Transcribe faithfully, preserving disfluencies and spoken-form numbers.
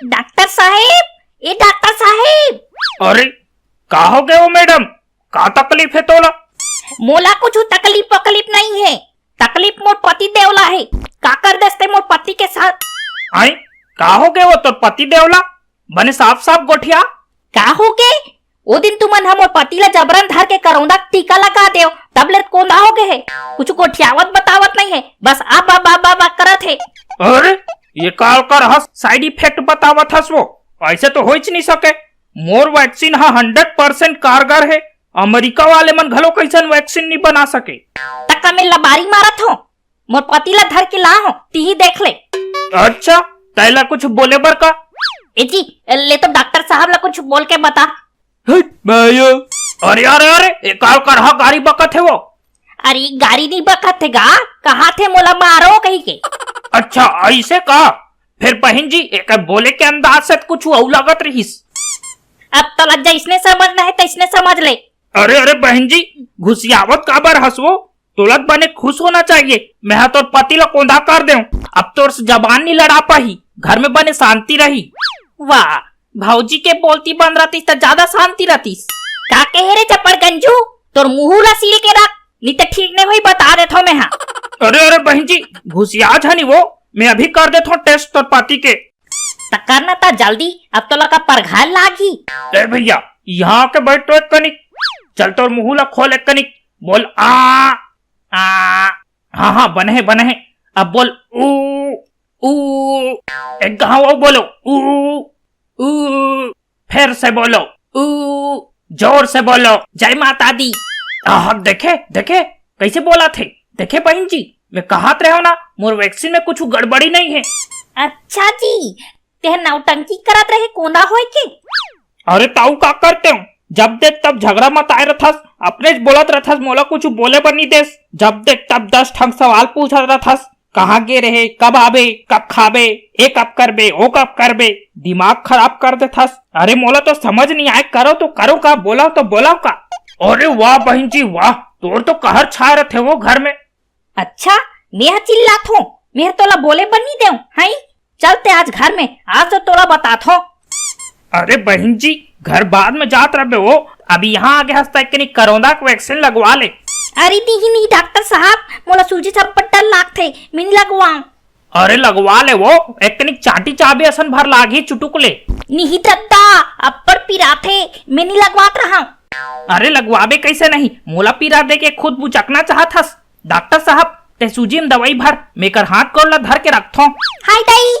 Doctor साहेब, ए doctor साहेब। अरे, का हो गए हो मैडम? का तकलीफ हे तोला? मोला कुछ तकलीफ वकलीफ नहीं हे। तकलीफ मोर पति देवला हे। का कर देस ते मोर पति के साथ? आई, का हो गए वो तोर पति देवला? बने साफ साफ गोठिया। का हो गे? ओ दिन तुमन ह मोर पति ला जबरन धर के करौंदा के टीका लगा देव, तब ले कोंदा हो गे हे। कुछ गोठियावत बतावत नहीं हे, बस अब, अब, अब, अब, अब करत हे। अरे, ये काल कर हस साइड इफेक्ट बतावत हस वो, ऐसे तो होइच नहीं सके। मोर वैक्सीन ह हंड्रेड परसेंट कारगर हे, अमेरिका वाले मन घलो कैसन वैक्सीन नहीं बना सके। तक मैं लबारी मारत हो, मोर पति ला धर के ला हो, तिही देख ले। अच्छा, तैला कुछ बोले बर का? ए जी, ले तो डॉक्टर साहब ला कुछ बोल के बता। हट, मायो। अरे, अरे, अरे, ए काल करहा गारी बकत हे वो। अरे, गारी नहीं बकत हे गा, कहा थे मोला मारो कही के। अच्छा, ऐसे का? फिर बहन जी, एकर बोले के अंदाज से कुछ अउ लगत रहिस। अब तो लग जा, इसने समझना है तो इसने समझ ले। अरे, अरे बहन जी, घुसियावत काबर हस वो? तोला तो बने खुश होना चाहिए, मैं हा तोर पति ला कोंधा कर देव। अब तोर से जबान नहीं लड़ा पाही, घर में बने शांति रही। वाह, भौजी के बोलती बंद रहतीस त ज्यादा शांति रहतीस। का कहे रे चपड़ गंजू, तोर मुंह ला सील के रख, नहीं त ठीक नहीं होई, बता देथो मैं हा। अरे, अरे बहन जी, घुसिया झनी वो, मैं अभी कर देथो टेस्ट तोर पति के। त करना त जल्दी, अब तो लका परघाय लागी। ए भैया, यहाँ के बैठ तो एक कनिक, चल तोर मुंह ला खोल एक कनिक, बोल आ, आ। हाँ, हाँ, बने हे, बने हे। अब बोल ऊ, ऊ। एक घाव अउ बोलो, ऊ, ऊ। फिर से बोलो, ऊ। जोर से बोलो, जय माता दी। आह, देखे, देखे, कैसे बोला थे? देखे बहन जी, मैं कहत रहे हो ना, मोर वैक्सीन में कुछ गड़बड़ी नहीं है। अच्छा जी, तेह नौटंकी करत रहे कोंदा होय के? अरे ताऊ का करते हो, जब देख तब झगड़ा मताए रथस, अपने ज बोलत रथस, मोला कुछ बोले बर नहीं देस। जब देख तब दस ठंग सवाल पूछत रथस, कहाँ गे रहे, कब आबे, कब खाबे, ए कब करबे, ओ कब करबे, दिमाग खराब कर देथस। अरे मोला तो समझ नहीं आए, करो तो करो का, बोलाओ तो बोलाओ का। अरे वाह बहन जी वाह, तोर तो कहर छा रथे वो घर में। अच्छा, मेह चिल्लात हो, मेह तोला बोले बर नहीं देव, हई? चलते आज घर में, आज तो तोला बतात हो। अरे बहन जी, घर बाद में जात रहबे वो, अभी यहाँ आगे हस्ता एक कनी कोरोना के वैक्सीन लगवा ले। अरे नहीं, नहीं डॉक्टर साहब, मोला सूजी से अब्बड़ डर लागथे, मैं नहीं लगवाऊं। अरे लगवा ले वो, एक कनी चाटी चाबे असन भर लागही चुटुक ले। नहीं दद्दा, अब्बड़ पिराथे, मैं नहीं लगवात रहा। अरे लगवाबे कैसे नहीं, मोला पीरा दे के खुद बुचकना चाहत हस। डॉक्टर साहब, ते सूजी में दवाई भर, मैं कर हाथ गोड़ ला धर के रखथों। हाय दाई।